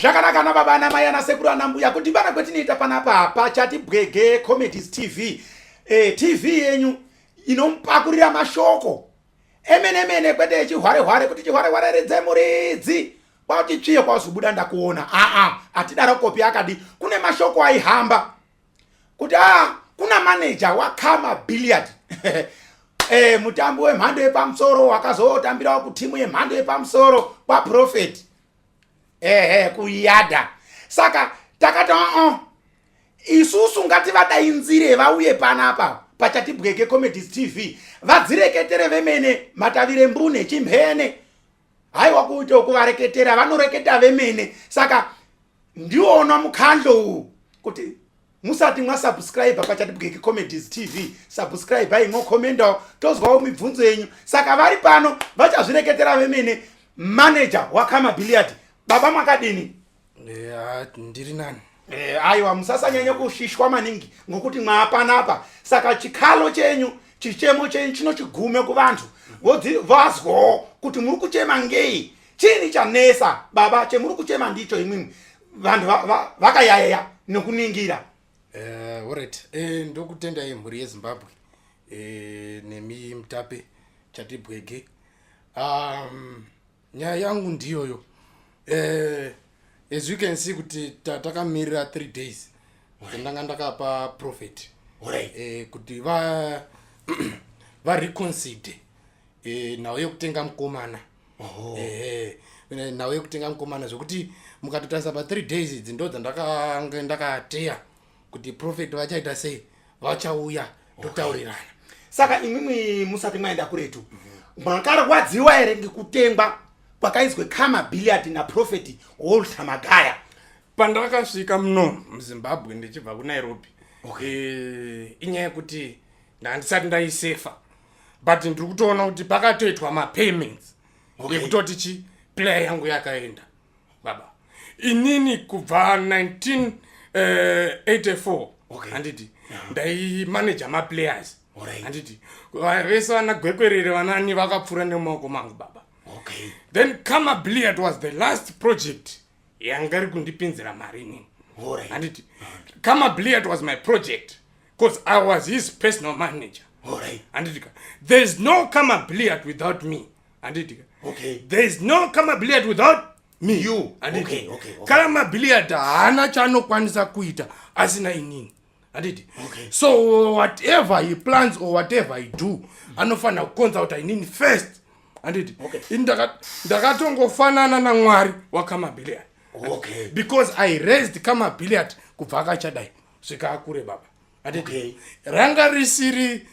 Zvakanaka ana baba, ana mai, ana sekuru, ana mbuya, kudhibana kwetinoita panapa paChatibwege Comedies TV, TV yenyu inomupakurira mashoko emene emene, kwete echihware-hware, kuti chihware-hware ridze muridzi kwauti tsviye kwazobuda ndakuona. Aa, hatidaro kopi akadi. Kune mashoko aihamba kuti a kuna maneja waKhama Billiat, mutambi wemhando yepamusoro wakazotambirawo kutimu yemhando yepamusoro kwaProphet, ehe, kuYadah. Saka takati isusu ngativadainzire vauye panapa paChatibweke Comedies TV, vadzireketere vemene matavire mbune chimhene. Haiwa, kuita kuvareketera, vanoreketa vemene. Saka ndiona mukhandlo uwu kuti musati mwasubscribe paChatibweke Comedies TV, subscribe, imocommentawo, tozwawo mibvunzo yenyu. Saka vari pano vachazvireketera vemene. Manager waKhama Billiat, baba, mwakadini? Ya, ndiri nani. Aiwa, musasanyanya kushishwa maningi ngokuti mwaapanapa. Saka chikhalo chenyu, chichemo chenyu chinochigume kuvantu, vazwawo kuti muri kuchema ngei. Chini chanesa, baba, chemuri kuchema ndicho imwimwi vanhu vakayayeya nekuningira? Alright, ndokutendai mhuri yeZimbabwe, nemi Mutape Chatibwege. Nyaya yangu ndiyoyo. As you can see kuti takamirira 3 days dzandanga ndakapa Prophet kuti va vareconsider nhau yekutenga mukomana. Ehe, nhau yekutenga mukomana, zvokuti mukatotarisa pa3 days idzi ndo dzandakange ndakateya kuti Prophet vachaita sei, vachauya totaurirana. Saka imwimwi musati mwaenda kuretu, mwakarwadziwa here ngekutengwa kwakaizwe Khama Billiat naProphet Walter Magaya? Pandakasvika muno muZimbabwe ndichibva kuNairobi, inyaya yekuti ndandisati ndaisefa, but ndiri kutoona kuti pakatoitwa mapayments ekutoti chi player yangu yakaenda. Baba, inini kubva 1984, handiti, ndaimaneja maplayers, handiti, vese vana Gwekwerere, vanani vakapfuura nemaoko mangu, baba. Then Khama Billiat was the last project yanga iri kundipinzira mari inini, handiti. Khama Billiat was my project because I was his personal manager, handiti ka. There is no Khama Billiat without me, handiti ka. There is no Khama Billiat without me. You. Handiti. Okay. Khama Billiat haana chaanokwanisa kuita asina inini, handiti. So whatever he plans or whatever he do, anofanira kuconsulta inini first, handiti. Ini ndakatongofanana naMwari waKhama Billiat because I raised Khama Billiat kubva akachadai svika akure, baba, handiti. Ranga risiri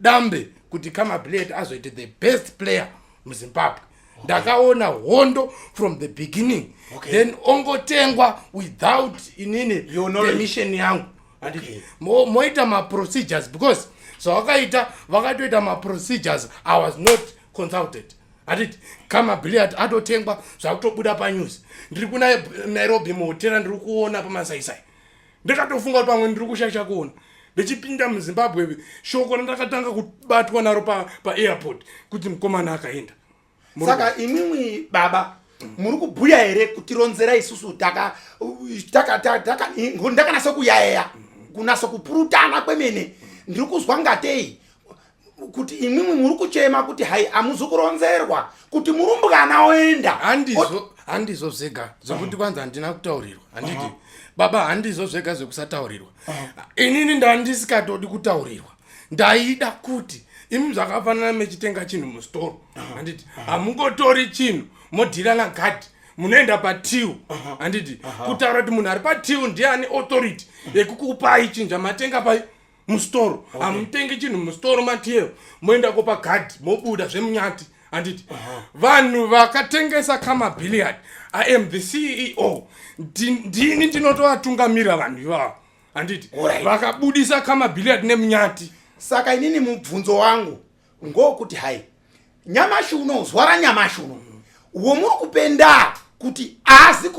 dambe kuti Khama Billiat azoite the best player muZimbabwe. Ndakaona hondo from the beginning. Then ongotengwa without inini Your knowledge. permission yangu, handiti. Moita maprocedures, because zvavakaita, vakatoita maprocedures, I was not consulted, handiti. Khama Billiat atotengwa, zvakutobuda panews. Ndiri kuna Nairobi muhotera, ndiri kuona pamasaisai. Ndakatofunga kuti pamwe ndiri kushaisha kuona. Ndichipinda muZimbabwe, shoko randakatanga kubatwa naro paairport kuti mukomana akaenda. Saka imwimwi, baba, muri kubhuya here kutironzera isusu ndakanasa kuyayeya, kunasa kupurutana kwemene, ndiri kuzwa ngatei kuti imwimwi muri kuchema kuti hai, hamuzi kuronzerwa kuti murumbwana oenda? Handizvo zvega zvekuti kwanzi handina kutaurirwa, handiti, baba. Handizvo zvega zvekusataurirwa. Inini ndandisikatodi kutaurirwa. Ndaida kuti imi, zvakafanana mechitenga chinhu musitoro, handiti, hamungotori chinhu modhira nagadhi. Munoenda patill, handiti, kutaura kuti munhu ari patill ndiani authority yekukupai chinhu chamatenga pai musitoro. Hamutengi chinhu musitoro matill, moenda kopa gadhi, mobuda zvemunyati, handiti. Vanhu vakatengesa Khama Billiat, I am the CEO. Ndini ndinotovatungamira vanhu ivavo, handiti. Vakabudisa Khama Billiat nemunyati. Saka inini mubvunzo wangu ngokuti hai, nyamashi uno, zuva ranyamashi uno, womuri kupenda kuti aazi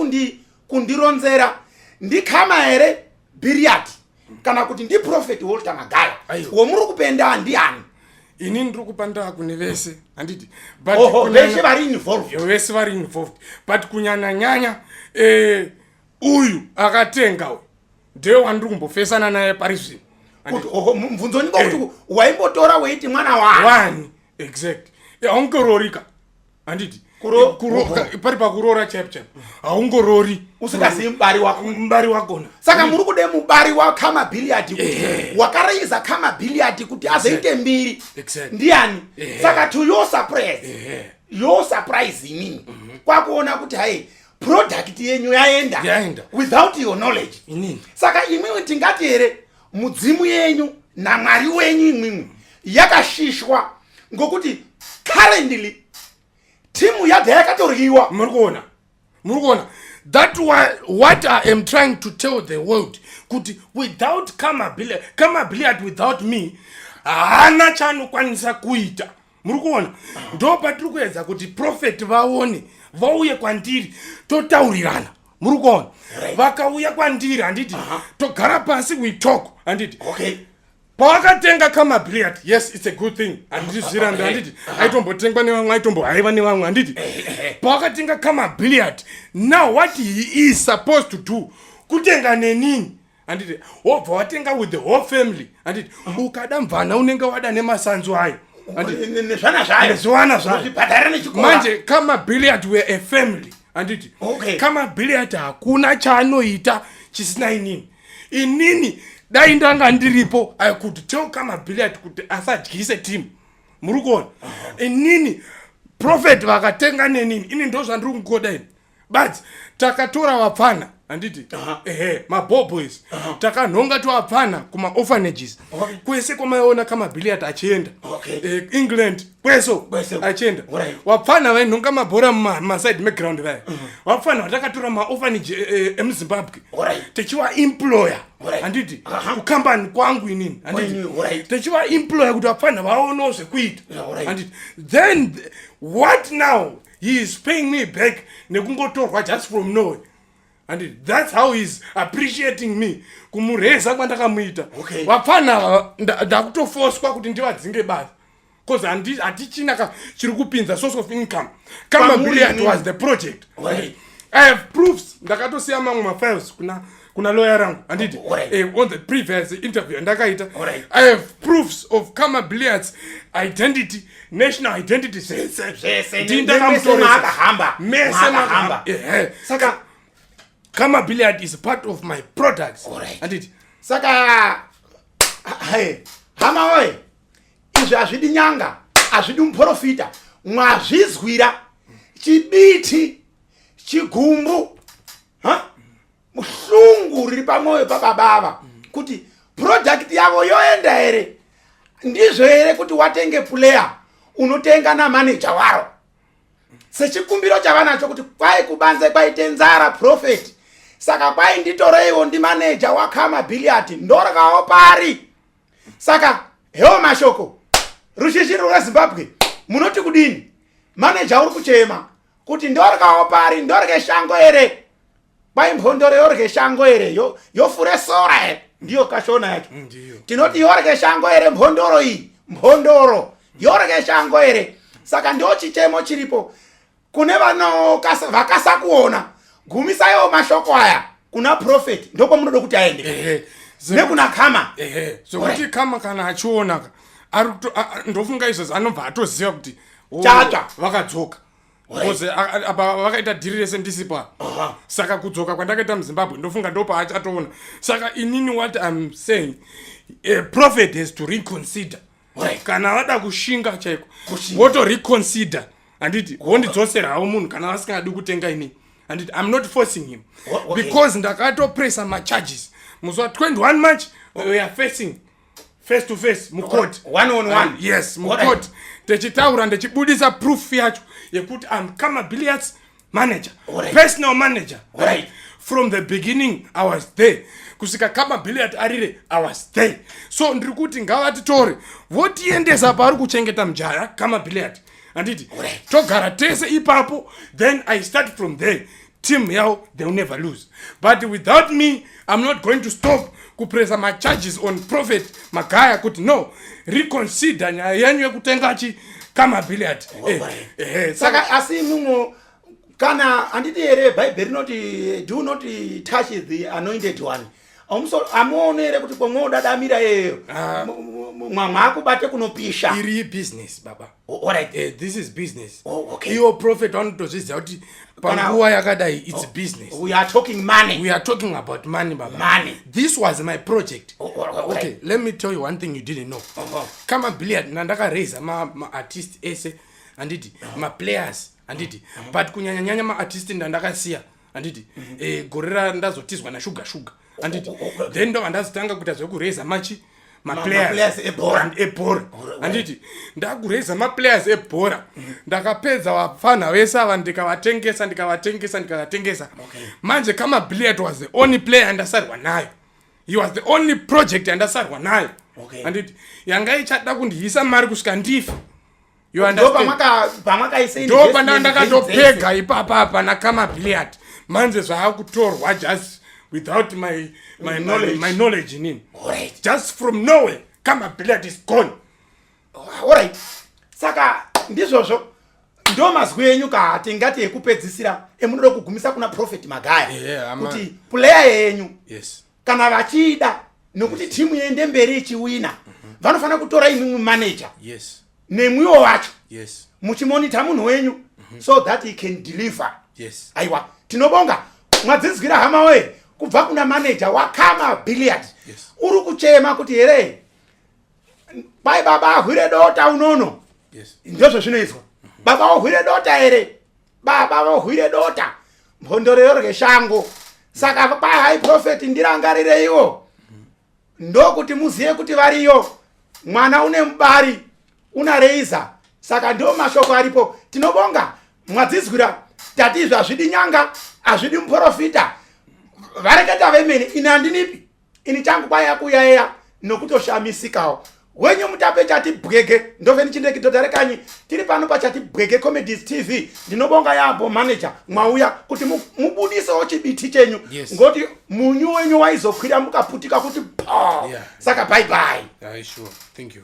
kundironzera ndiKhama here Billiat, kana kuti ndiProphet Walter Magaya? Aiwa. Womuri kupenda ndiani? Ini ndiri kupa ndaa kune vese, handiti? But Oho, vese vari involved. Vese vari involved, but kunyanyanyanya uyu akatenga uyu ndiye wandiri kumbofesana naye pari zvino. Kuti oho, mubvunzo ndiko kuti waimbotora weiti mwana wani? Wani, exact. Haungororika, handiti? Pari pakuroora chaipo chaipo, haungorori usingazivi mubari wako. Mubari wakona. Saka muri kude mubari waKhama Billiat, kuti wakaraiza Khama Billiat kuti azoite mbiri ndiani? Saka to your surprise, your surprise inini kwakuona kuti hai, product yenyu yaenda Yaenda. without your knowledge. Inini. Saka imwimwi tingati here mudzimu yenyu naMwari wenyu imwimwi yakashishwa, ngokuti currently timu yadha yakatoryiwa? Muri kuona, muri kuona that why, what I am trying to tell the world kuti without Khama Billiat, without me, haana chaanokwanisa kuita. Muri kuona, ndo patiri kuedza kuti prophet vaone, vauye kwandiri, totaurirana. Muri kuona, vakauya kwandiri, handiti, togara pasi, we talk, handiti? Pawakatenga Khama Billiat, yes, it's a good thing, handiti? Zvirambe, handiti? Aitombotengwa nevamwe, aitombohaiva nevamwe, handiti? Pawakatenga Khama Billiat, now what he is supposed to do kutenga nenini, handiti? Wobva watenga with the whole family, handiti? Ukada mvana, unenge wada nemasanzu ayo, handiti? Nezvana zvayo. Nezvana zvayo. Zvibhadhara nechikora. Manje Khama Billiat were a family, handiti? Khama Billiat hakuna chaanoita chisina inini. Inini dai ndanga ndiripo, I could tell Khama Billiat kuti asadyise team. Muri kuona, inini prophet vakatenga nenini, ini ndo zvandiri kungoda ini. But takatora vapfana, handiti? Ehe, maboboys takanhonga tovapfana kumaorphanages kwese kwamaiona Khama Billiat achienda. England kweso Kwese. achienda. Vapfana vainhonga mabhora mumaside meground vaya, vapfana vatakatora maorphanage emuZimbabwe, tichivaemploya, handiti, kukambani kwangu inini, handiti? Kwenyu, alright. Tichivaemploya kuti vapfana vaonewo zvekuita, handiti? Then what now he is paying me back nekungotorwa just from nowhere, handiti? That's how he is appreciating me, kumureza kwandakamuita. Vapfana ava ndakutofoswa kuti ndivadzinge basa because hatichina chiri kupinza source of income. Khama Pamuri Billiat inini. was the project. I have proofs, ndakatosiya mamwe mafiles kuna lawyer rangu, handiti? On the previous interview yandakaita, I have proofs of Khama Billiat's identity, national identity, zvese. Zvese, Ndini mese ndakamutoresa. maakahamba. Mese Maakahamba. maakahamba. Ehe. Saka Khama Billiat is part of my products, handiti? Saka hai, hama woye, izvi hazvidi nyanga, hazvidi muprofita, mwazvizwira. Chibiti, chigumbu, ha? Muhlungu riri pamwoyo pababa ava kuti product yavo yoenda here. Ndizvo here kuti watenge player unotenga namaneja waro, sechikumbiro chavanacho kuti kwai kubanze kwaite nzara, prophet, saka kwai nditoreiwo ndimaneja waKhama Billiat, ndoryawo pari? Saka hewo mashoko, ruzhinji rweZimbabwe, munoti kudini? Maneja uri kuchema kuti ndoryawo pari? Ndorye shango here? Kwai mhondoro yorye shango here? Yofure sora here? Ndiyo kashona yacho. Ndiyo. Tinoti yorye shango here mhondoro iyi? Mhondoro yorye shango here? Saka ndo chichemo chiripo kune vakasakuona. Gumisaiwo mashoko aya kuna prophet, ndokwamunoda kuti aende nekuna Khama. Ehe, zvokuti Khama kana achiona ka, ari ndofunga izvozvo anobva atoziva kuti, oh, Chatsva. vakadzoka. Because apa vakaita dhiri rese ndisipo apa. Saka kudzoka kwandakaita muZimbabwe, ndofunga ndopaachatoona. Saka inini what I'm saying, a prophet has to reconsider. Kana vada kushinga chaiko, Kushinga. votoreconsider, handiti? Vondidzoserawo munhu kana vasingadi kutenga inini, handiti? I'm not forcing him because ndakatopressa macharges musi wa21 March. We are facing face to face mucourt. One on one. Yes, mucourt, tichitaura, ndichibudisa proof yacho yekuti I'm Khama Billiat's manager, personal manager. From the beginning I was there, kusvika Khama Billiat arire, I was there. So ndiri kuti ngavatitore, votiendesa paari kuchengeta mujaya Khama Billiat, handiti? Togara tese ipapo, then I start from there. Team yavo, they will never lose. But without me, I'm not going to stop kupresa macharges on Prophet Magaya kuti no, reconsider nyaya yenyu yekutenga chi Kama Billiard. Saka asi imwimwo kana handiti here Bhaibheri rinoti, "Do not touch the anointed one"? Amuone here kuti kwamwodadamira iyeyo Ah. mwakubate kunopisha? Iri business, baba. Oh, alright. This is business. Oh, okay. Iwo prophet vanotozviziva kuti panguva yakadai it's business. We are talking money. We are talking about money, baba. Money. This was my project. Oh. Okay, let me tell you one thing you didn't know. Kama Billiard, nandakaraisa maartist ese, handiti, maplayers, handiti, but kunyanyanyanya maartist ndandakasiya, handiti, gore randazotizwa naShuga Shuga, handiti, then ndobva ndazotanga kuita zvekuraisa machi maplayers ebhora. Ebhora, handiti. Ndakuraisa maplayers ebhora, ndakapedza vapfanha vese ava, ndikavatengesa, ndikavatengesa, ndikavatengesa. Manje Kama Billiard was the only player andasarwa nayo. He was the only project yandasarwa nayo, handiti, yanga ichada kundiisa mari kusvika ndifa. You Ndo understand? Pamwakaisa Ndo investment pana dzese. ndakatopega ipapa naKama Billiard. Manje zvaakutorwa just without my knowledge. My knowledge inini. Just from nowhere, Kama Billiard is gone. Alright, saka ndizvozvo, ndo mazwi enyu ka tingati ekupedzisira emunoda kugumisa kuna Prophet Magaya kuti player yenyu kana vachida nokuti timu iende mberi ichiwina, vanofanira kutora imwimwi manager nemwiwo wacho muchimonita munhu wenyu so that he can deliver. Aiwa, tinobonga. Mwadzidzwira, hama wee, kubva kuna manager waKama Billiard. Uri kuchema kuti here kwai baba ahwire dota unono. Ndozvo zvinoizwa, baba vohwire dota here, baba vohwire dota, mhondoro yorye shango. Saka kwai hai, prophet, ndirangarireiwo, ndokuti muzive kuti variyo. Mwana une mubari una reiza. Saka ndo mashoko aripo. Tinobonga, mwadzidzwira. Tati izvi hazvidi nyanga, hazvidi muprofita, vareketa vemene. Ini handinipi, ini changu kwaiya kuyayeya nokutoshamisikawo. Wenyu mutape Chati Bwege, ndove nichindekidhodharekanyi. Tiri pano paChati Bwege Comedies TV. Ndinobonga yambo, manager, mwauya kuti mubudisewo chibiti chenyu ngoti munyu wenyu waizokwira mukaputika kuti pa. Saka bye bye. Aye, sure, thank you.